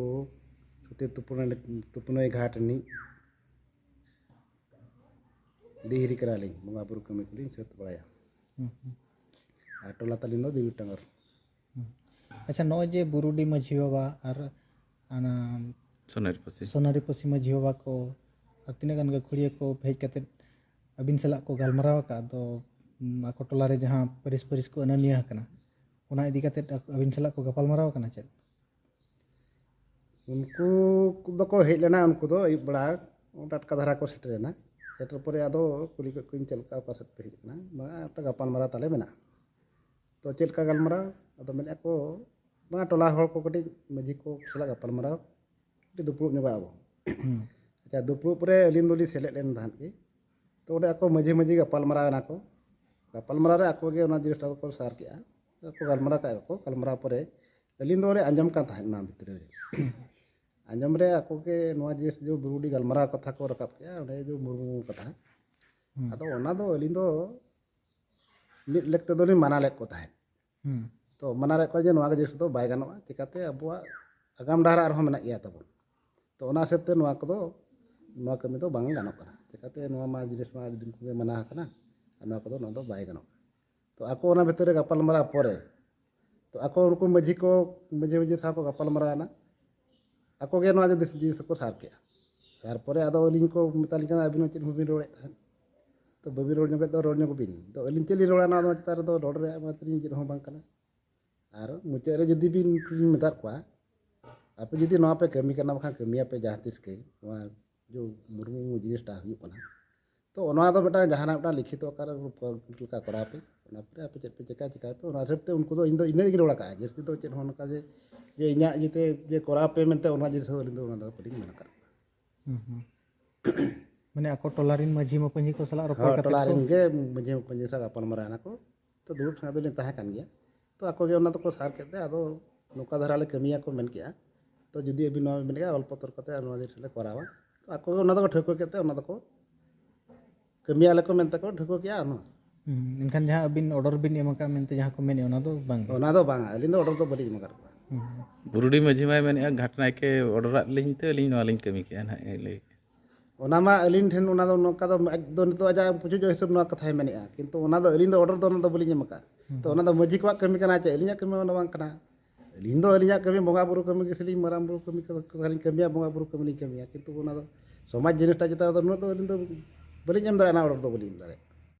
ᱥᱩᱛᱤ ᱛᱩᱯᱩᱱ-, ᱛᱩᱯᱩᱱᱟᱹᱭ ᱜᱷᱟᱴ ᱨᱤᱱᱤᱡ ᱫᱤᱦᱨᱤ ᱠᱟᱱᱟᱞᱤᱧ, ᱵᱚᱸᱜᱟ ᱵᱩᱨᱩ ᱠᱟᱹᱢᱤ ᱠᱚᱞᱤᱧ ᱥᱟᱹᱛ ᱵᱟᱲᱟᱭᱟ᱾ ᱦᱩᱸ, ᱦᱩᱸ᱾ ᱟᱨ ᱴᱚᱞᱟ ᱛᱟᱹᱞᱤᱧ ᱫᱚ ᱫᱮᱣᱤ ᱴᱟᱸᱜᱚᱨ᱾ ᱦᱩᱸ᱾ ᱟᱪᱪᱷᱟ, ᱱᱚᱜᱼᱚᱭ ᱡᱮ ᱵᱩᱨᱩᱰᱤ ᱢᱟᱹᱡᱷᱤ ᱵᱟᱵᱟ ᱟᱨ ᱚᱱᱟ ᱥᱳᱱᱟᱨᱤᱯᱟᱹᱥᱤ᱾ ᱥᱳᱱᱟᱨᱤᱯᱟᱹᱥᱤ ᱢᱟᱹᱡᱷᱤ ᱵᱟᱵᱟ ᱠᱚ ᱟᱨ ᱛᱤᱱᱟᱹᱜ ᱜᱟᱱ ᱜᱟᱹᱠᱷᱩᱲᱤᱭᱟᱹ ᱠᱚ ᱦᱮᱡ ᱠᱟᱛᱮᱫ ᱟᱹᱵᱤᱱ ᱥᱟᱞᱟᱜ ᱠᱚ ᱜᱟᱞᱢᱟᱨᱟᱣ ᱟᱠᱟᱫ ᱫᱚ, ᱩᱸ, ᱟᱠᱚ ᱴᱚᱞᱟ ᱨᱮ ᱡᱟᱦᱟᱸ ᱯᱟᱹᱨᱤᱥ ᱯᱟᱹᱨᱤᱥ ᱠᱚ ᱟᱹᱱᱟᱹᱱᱤᱭᱟᱹ ᱟᱠᱟᱱᱟ, ᱚᱱᱟ ᱤᱫᱤ ᱠᱟᱛᱮᱫ ᱟᱹᱵᱤᱱ ᱥᱟᱞᱟᱜ ᱠᱚ ᱜᱟᱯᱟᱞᱢᱟᱨᱟᱣ ᱟᱠᱟᱱᱟ ᱪᱮᱫ? ᱩᱱᱠᱩ ᱫᱚᱠᱚ ᱦᱮᱡ ᱞᱮᱱᱟ, ᱩᱱᱠᱩ ᱫᱚ ᱟᱹᱭᱩᱵ ᱵᱮᱲᱟ ᱴᱟᱴᱠᱟ ᱫᱷᱟᱨᱟ ᱠᱚ ᱥᱮᱴᱮᱨ ᱮᱱᱟ᱾ ᱥᱮᱴᱮᱨ ᱯᱚᱨᱮ ᱟᱫᱚ ᱠᱩᱞᱤ ᱠᱮᱫ ᱠᱚᱣᱟᱧ, "ᱪᱮᱫ ᱞᱮᱠᱟ, ᱚᱠᱟ ᱥᱮᱫ ᱯᱮ ᱦᱮᱡ ᱟᱠᱟᱱᱟ?" "ᱵᱟᱝᱟ, ᱮᱠᱴᱟ ᱜᱟᱯᱟᱞᱢᱟᱨᱟᱣ ᱛᱟᱞᱮ ᱢᱮᱱᱟᱜᱼᱟ᱾" "ᱛᱚ, ᱪᱮᱫ ᱞᱮᱠᱟ ᱜᱟᱞᱢᱟᱨᱟᱣ?" ᱟᱫᱚ ᱢᱮᱱᱮᱫᱼᱟ ᱠᱚ, "ᱵᱟᱝᱟ, ᱴᱚᱞᱟ ᱦᱚᱲ ᱠᱚ ᱠᱟᱹᱴᱤᱡ ᱢᱟᱹᱡᱷᱤ ᱠᱚ ᱥᱟᱞᱟᱜ ᱜᱟᱯᱟᱞᱢᱟᱨᱟᱣ, ᱠᱟᱹᱴᱤᱡ ᱫᱩᱯᱲᱩᱵ ᱧᱚᱜᱚᱜ ᱟᱵᱚ᱾" ᱦᱩᱸ᱾ ᱟᱪᱪᱷᱟ, ᱫᱩᱯᱲᱩᱵ ᱨᱮ ᱟᱹᱞᱤᱧ ᱫᱚᱞᱤᱧ ᱥᱮᱞᱮᱫ ᱞᱮᱱ ᱛᱟᱦᱮᱸᱫ ᱜᱮ᱾ ᱛᱚ, ᱚᱸᱰᱮ ᱟᱠᱚ ᱢᱟᱹᱡᱷᱤ ᱢᱟᱹᱡᱷᱤ ᱜᱟᱯᱟᱞᱢᱟᱨᱟᱣ ᱮᱱᱟ ᱠᱚ᱾ ᱜᱟᱯᱟᱞᱢᱟᱨᱟᱣ ᱨᱮ ᱟᱠᱚ ᱜᱮ ᱚᱱᱟ ᱡᱤᱱᱤᱥᱴᱟ ᱫᱚᱠᱚ ᱥᱟᱨ ᱠᱮᱜᱼᱟ᱾ ᱟᱠᱚ ᱜᱟᱞᱢᱟᱨᱟᱣ ᱠᱮᱜᱼᱟ ᱠᱚ᱾ ᱜᱟᱞᱢᱟᱨᱟᱣ ᱯᱚᱨᱮ ᱟᱹᱞᱤᱧ ᱫᱚ ᱚᱸᱰᱮ ᱟᱸᱡᱚᱢ ᱠᱟᱱ ᱛᱟᱦᱮᱸᱫ ᱚᱱᱟ ᱵᱷᱤᱛᱨᱤ ᱨᱮ᱾ ᱟᱸᱡᱚᱢ ᱨᱮ ᱟᱠᱚ ᱜᱮ ᱱᱚᱣᱟ ᱡᱤᱱᱤᱥ ᱡᱮ ᱵᱩᱨᱩᱰᱤ ᱜᱟᱞᱢᱟᱨᱟᱣ ᱠᱟᱛᱷᱟ ᱠᱚ ᱨᱟᱠᱟᱵ ᱠᱮᱜᱼᱟ, ᱚᱸᱰᱮ ᱡᱮ ᱢᱩᱨᱢᱩ ᱠᱟᱛᱷᱟ᱾ ᱦᱩᱸ᱾ ᱟᱫᱚ ᱚᱱᱟ ᱫᱚ ᱟᱹᱞᱤᱧ ᱫᱚ ᱢᱤᱫ ᱞᱮᱠ ᱛᱮᱫᱚ ᱞᱤᱧ ᱢᱟᱱᱟ ᱞᱮᱫ ᱠᱚ ᱛᱟᱦᱮᱸᱫ᱾ ᱦᱩᱸ᱾ ᱛᱚ ᱢᱟᱱᱟ ᱞᱮᱫ ᱠᱚᱣᱟ ᱡᱮ ᱱᱚᱣᱟ ᱠᱚ ᱡᱤᱱᱤᱥ ᱫᱚ ᱵᱟᱭ ᱜᱟᱱᱚᱜᱼᱟ, ᱪᱤᱠᱟᱹᱛᱮ ᱟᱵᱚᱣᱟᱜ ᱟᱜᱟᱢ ᱰᱟᱦᱟᱨ ᱟᱨᱦᱚᱸ ᱢᱮᱱᱟᱜ ᱜᱮᱭᱟ ᱛᱟᱵᱚᱱ᱾ ᱛᱚ ᱚᱱᱟ ᱦᱤᱥᱟᱹᱵ ᱛᱮ ᱱᱚᱣᱟ ᱠᱚᱫᱚ, ᱱᱚᱣᱟ ᱠᱟᱹᱢᱤ ᱫᱚ ᱵᱟᱝ ᱜᱟᱱᱚᱜ ᱠᱟᱱᱟ, ᱪᱤᱠᱟᱹᱛᱮ ᱱᱚᱣᱟ ᱢᱟ ᱡᱤᱱᱤᱥ ᱢᱟ ᱟᱹᱰᱤ ᱫᱤᱱ ᱠᱷᱚᱱ ᱜᱮ ᱢᱟᱱᱟ ᱟᱠᱟᱱᱟ, ᱟᱨ ᱱᱚᱣᱟ ᱠᱚᱫᱚ, ᱱᱚᱣᱟ ᱫᱚ ᱵᱟᱭ ᱜᱟᱱᱚᱜ ᱠᱟᱱᱟ᱾ ᱛᱚ ᱟᱠᱚ ᱚᱱᱟ ᱵᱷᱤᱛᱤᱨ ᱨᱮ ᱜᱟᱯᱟᱞᱢᱟᱨᱟᱣ ᱯᱚᱨᱮ, ᱛᱚ ᱟᱠᱚ ᱩᱱᱠᱩ ᱢᱟᱹᱡᱷᱤ ᱠᱚ, ᱢᱟᱹᱡᱷᱤ ᱢᱟᱹᱡᱷᱤ ᱥᱟᱶ ᱠᱚ ᱜᱟᱯᱟᱞᱢᱟᱨᱟᱣ ᱮᱱᱟ, ᱟᱠᱚ ᱜᱮ ᱱᱚᱣᱟ ᱡᱤᱱᱤᱥ, ᱡᱤᱱᱤᱥ ᱫᱚᱠᱚ ᱥᱟᱨ ᱠᱮᱜᱼᱟ᱾ ᱥᱟᱨ ᱯᱚᱨᱮ ᱟᱫᱚ ᱟᱹᱞᱤᱧ ᱠᱚ ᱢᱮᱛᱟᱞᱤᱧ ᱠᱟᱱᱟ, "ᱟᱹᱵᱤᱱ ᱦᱚᱸ ᱪᱮᱫ ᱦᱚᱸ ᱵᱟᱹᱵᱤᱱ ᱨᱚᱲᱮᱫ ᱛᱟᱦᱮᱸᱫ, ᱛᱚ ᱵᱟᱹᱵᱤᱱ ᱨᱚᱲ ᱧᱚᱜᱮᱫ ᱫᱚ ᱨᱚᱲ ᱧᱚᱜ ᱵᱤᱱ᱾" ᱛᱚ ᱟᱹᱞᱤᱧ ᱪᱮᱫ ᱞᱤᱧ ᱨᱚᱲᱟ, ᱱᱚᱣᱟ ᱫᱚ ᱱᱚᱣᱟ ᱪᱮᱛᱟᱱ ᱨᱮᱫᱚ ᱨᱚᱲ ᱨᱮᱭᱟᱜ ᱢᱟ ᱛᱟᱹᱞᱤᱧ ᱪᱮᱫ ᱦᱚᱸ ᱵᱟᱝ ᱠᱟᱱᱟ᱾ ᱟᱨ ᱢᱩᱪᱟᱹᱫ ᱨᱮ ᱡᱩᱫᱤ ᱵᱤᱱ, ᱵᱤᱱ ᱢᱮᱛᱟᱫ ᱠᱚᱣᱟ, "ᱟᱯᱮ ᱡᱩᱫᱤ ᱱᱚᱣᱟ ᱯᱮ ᱠᱟᱹᱢᱤ ᱠᱟᱱᱟ, ᱵᱟᱠᱷᱟᱱ ᱠᱟᱹᱢᱤᱭᱟᱯᱮ ᱡᱟᱦᱟᱸ ᱛᱤᱥ ᱜᱮ, ᱱᱚᱣᱟ ᱡᱚ ᱢᱩᱨᱢᱩ ᱡᱤᱱᱤᱥᱴᱟ ᱦᱩᱭᱩᱜ ᱠᱟᱱᱟ, ᱛᱚ ᱚᱱᱟ ᱫᱚ ᱢᱤᱫᱴᱟᱝ ᱡᱟᱦᱟᱱᱟᱜ ᱢᱤᱫᱴᱟᱝ ᱞᱤᱠᱷᱤᱛᱚ ᱟᱠᱟᱨ ᱨᱮ ᱞᱮᱠᱟ ᱠᱚᱨᱟᱣ ᱯᱮ, ᱚᱱᱟ ᱯᱚᱨᱮ ᱟᱯᱮ ᱪᱮᱫ ᱯᱮ ᱪᱮᱠᱟ, ᱪᱮᱠᱟᱭ ᱯᱮ᱾" ᱚᱱᱟ ᱦᱤᱥᱟᱹᱵ ᱛᱮ ᱩᱱᱠᱩ ᱫᱚ, ᱤᱧ ᱫᱚ ᱤᱱᱟᱹᱜ ᱜᱤᱧ ᱨᱚᱲ ᱟᱠᱟᱫᱼᱟ, ᱡᱟᱹᱥᱛᱤ ᱫᱚ ᱪᱮᱫ ᱦᱚᱸ ᱱᱚᱝᱠᱟ ᱡᱮ, ᱡᱮ ᱤᱧᱟᱹᱜ ᱡᱮᱛᱮ ᱡᱮ ᱠᱚᱨᱟᱣ ᱯᱮ ᱢᱮᱱᱛᱮ, ᱚᱱᱟ ᱡᱤᱱᱤᱥ ᱫᱚ ᱟᱹᱞᱤᱧ ᱫᱚ ᱚᱱᱟ ᱫᱚ ᱵᱟᱹᱞᱤᱧ ᱢᱮᱱ ᱟᱠᱟᱫ ᱠᱚᱣᱟ᱾ ᱦᱩᱸ, ᱦᱩᱸ᱾ ᱢᱟᱱᱮ ᱟᱠᱚ ᱴᱚᱞᱟ ᱨᱮᱱ ᱢᱟᱹᱡᱷᱤ ᱢᱟᱯᱟᱹᱡᱷᱤ ᱠᱚ ᱥᱟᱞᱟᱜ ᱨᱚᱯᱚᱲ ᱦᱳᱭ, ᱠᱟᱛᱮ ᱴᱚᱞᱟ ᱠᱚ ᱨᱮᱱ ᱜᱮ ᱢᱟᱹᱡᱷᱤ ᱢᱟᱯᱟᱹᱡᱷᱤ ᱥᱟᱞᱟᱜ ᱜᱟᱯᱟᱞᱢᱟᱨᱟᱣ ᱮᱱᱟ ᱠᱚ᱾ ᱛᱚ ᱫᱩᱲᱩᱵ ᱴᱷᱮᱱ ᱫᱚᱞᱤᱧ ᱛᱟᱦᱮᱸ ᱠᱟᱱ ᱜᱮᱭᱟ᱾ ᱛᱚ ᱟᱠᱚ ᱜᱮ ᱚᱱᱟ ᱫᱚᱠᱚ ᱥᱟᱨ ᱠᱮᱫ ᱛᱮ, ᱟᱫᱚ ᱱᱚᱝᱠᱟ ᱫᱷᱟᱨᱟ ᱞᱮ ᱠᱟᱹᱢᱤᱭᱟ ᱠᱚ ᱢᱮᱱ ᱠᱮᱜᱼᱟ᱾ ᱛᱚ ᱡᱩᱫᱤ ᱟᱹᱵᱤᱱ ᱱᱚᱣᱟ ᱵᱤᱱ ᱢᱮᱱ ᱠᱮᱜᱼᱟ, ᱚᱞ ᱯᱚᱛᱚᱨ ᱠᱟᱛᱮ ᱱᱚᱣᱟ ᱡᱤᱱᱤᱥ ᱞᱮ ᱠᱚᱨᱟᱣᱟ᱾ ᱛᱚ ᱟᱠᱚ ᱜᱮ ᱚᱱᱟ ᱫᱚᱠᱚ ᱴᱷᱟᱹᱣᱠᱟᱹ ᱠᱮᱫ ᱛᱮ, ᱚᱱᱟ ᱫᱚᱠᱚ ᱠᱟᱹᱢᱤᱭᱟ ᱞᱮ ᱠᱚ ᱢᱮᱱᱛᱮ ᱠᱚ ᱴᱷᱟᱹᱣᱠᱟᱹ ᱠᱮᱜᱼᱟ᱾ ᱚᱱᱟ ᱦᱩᱸ, ᱮᱱᱠᱷᱟᱱ ᱡᱟᱦᱟᱸ ᱟᱹᱵᱤᱱ ᱚᱰᱟᱨ ᱵᱤᱱ ᱮᱢ ᱟᱠᱟᱫ ᱢᱮᱱᱛᱮ ᱡᱟᱦᱟᱸ ᱠᱚ ᱢᱮᱱᱮᱫᱼᱟ, ᱚᱱᱟ ᱫᱚ ᱵᱟᱝ ᱜᱮ? ᱚᱱᱟ ᱫᱚ ᱵᱟᱝᱟ, ᱟᱹᱞᱤᱧ ᱫᱚ ᱚᱰᱟᱨ ᱫᱚ ᱵᱟᱹᱞᱤᱧ ᱮᱢ ᱟᱠᱟᱫ ᱠᱚᱣᱟ᱾ ᱦᱩᱸ᱾ ᱵᱩᱨᱩᱰᱤ ᱢᱟᱹᱡᱷᱤ ᱢᱟᱭ ᱢᱮᱱᱮᱫᱼᱟ, ᱜᱷᱟᱴ ᱱᱟᱭᱠᱮ ᱚᱰᱟᱨᱟᱫ ᱞᱤᱧ ᱛᱮ ᱟᱹᱞᱤᱧ ᱱᱚᱣᱟ ᱞᱤᱧ ᱠᱟᱹᱢᱤ ᱠᱮᱜᱼᱟ ᱱᱟᱦᱟᱜ, ᱮ ᱞᱟᱹᱭ᱾ ᱚᱱᱟ ᱢᱟ ᱟᱹᱞᱤᱧ ᱴᱷᱮᱱ, ᱚᱱᱟ ᱫᱚ ᱱᱚᱝᱠᱟ ᱫᱚ ᱟᱡ ᱫᱚ ᱱᱤᱛᱚᱜ ᱟᱡᱟᱜ ᱯᱩᱪᱩᱡᱚᱜ ᱦᱤᱥᱟᱹᱵ ᱱᱚᱣᱟ ᱠᱟᱛᱷᱟᱭ ᱢᱮᱱᱮᱫᱼᱟ, ᱠᱤᱱᱛᱩ ᱚᱱᱟ ᱫᱚ ᱟᱹᱞᱤᱧ ᱫᱚ ᱚᱰᱟᱨ ᱫᱚ ᱚᱱᱟ ᱫᱚ ᱵᱟᱹᱞᱤᱧ ᱮᱢ ᱟᱠᱟᱫ᱾ ᱦᱩᱸ᱾ ᱛᱚ ᱚᱱᱟ ᱫᱚ ᱢᱟᱹᱡᱷᱤ ᱠᱚᱣᱟᱜ ᱠᱟᱹᱢᱤ ᱠᱟᱱᱟ, ᱪᱮ ᱟᱹᱞᱤᱧᱟᱜ ᱠᱟᱹᱢᱤ ᱚᱱᱟ ᱵᱟᱝ ᱠᱟᱱᱟ᱾ ᱟᱹᱞᱤᱧ ᱫᱚ ᱟᱹᱞᱤᱧᱟᱜ ᱠᱟᱹᱢᱤ, ᱵᱚᱸᱜᱟ ᱵᱩᱨᱩ ᱠᱟᱹᱢᱤ ᱜᱮ ᱥᱮᱞᱤᱧ ᱢᱟᱨᱟᱝ ᱵᱩᱨᱩ ᱠᱟᱹᱢᱤ ᱠᱚ ᱠᱟᱛᱷᱟ ᱞᱤᱧ ᱠᱟᱹᱢᱤᱭᱟ, ᱵᱚᱸᱜᱟ ᱵᱩᱨᱩ ᱠᱟᱹᱢᱤ ᱞᱤᱧ ᱠᱟᱹᱢᱤᱭᱟ, ᱠᱤᱱᱛᱩ ᱚᱱᱟ ᱫᱚ ᱥᱚᱢᱟᱡᱽ ᱡᱤᱱᱤᱥᱴᱟ ᱪᱮᱛᱟᱱ ᱨᱮᱫᱚ ᱩᱱᱟᱹᱜ ᱫᱚ ᱟᱹᱞᱤᱧ ᱫᱚ ᱵᱟᱹᱞᱤᱧ ᱮᱢ ᱫᱟᱲᱮᱭᱟᱜᱼᱟ, ᱚᱱᱟ ᱚᱰᱟᱨ ᱫᱚ ᱵᱟᱹᱞᱤᱧ ᱮᱢ ᱫᱟᱲᱮᱭᱟᱜᱼᱟ᱾